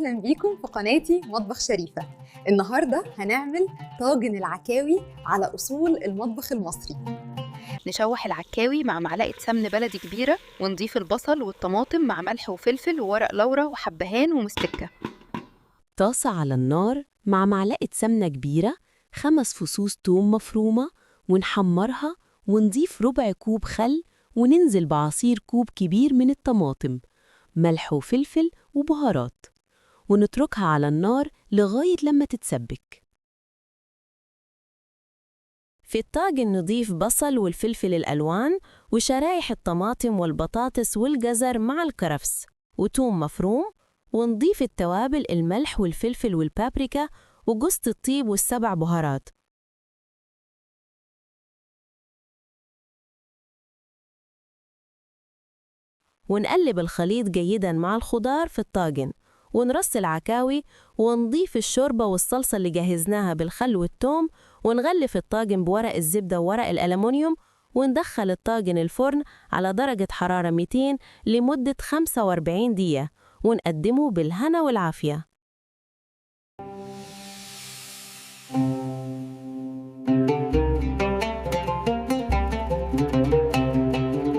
اهلا بيكم في قناتي مطبخ شريفة. النهاردة هنعمل طاجن العكاوي على أصول المطبخ المصري. نشوح العكاوي مع معلقة سمن بلدي كبيرة، ونضيف البصل والطماطم مع ملح وفلفل وورق لورا وحبهان ومستكة. طاسة على النار مع معلقة سمنة كبيرة، 5 فصوص توم مفرومة، ونحمرها ونضيف ربع كوب خل، وننزل بعصير كوب كبير من الطماطم، ملح وفلفل وبهارات، ونتركها على النار لغاية لما تتسبك. في الطاجن نضيف بصل والفلفل الألوان وشرايح الطماطم والبطاطس والجزر مع الكرفس وتوم مفروم، ونضيف التوابل الملح والفلفل والبابريكا وجوزة الطيب والسبع بهارات. ونقلب الخليط جيداً مع الخضار في الطاجن، ونرص العكاوي ونضيف الشوربة والصلصة اللي جهزناها بالخل والثوم، ونغلف الطاجن بورق الزبدة وورق الألمنيوم، وندخل الطاجن الفرن على درجة حرارة 200 لمدة 45 دقيقة، ونقدمه بالهنا والعافية.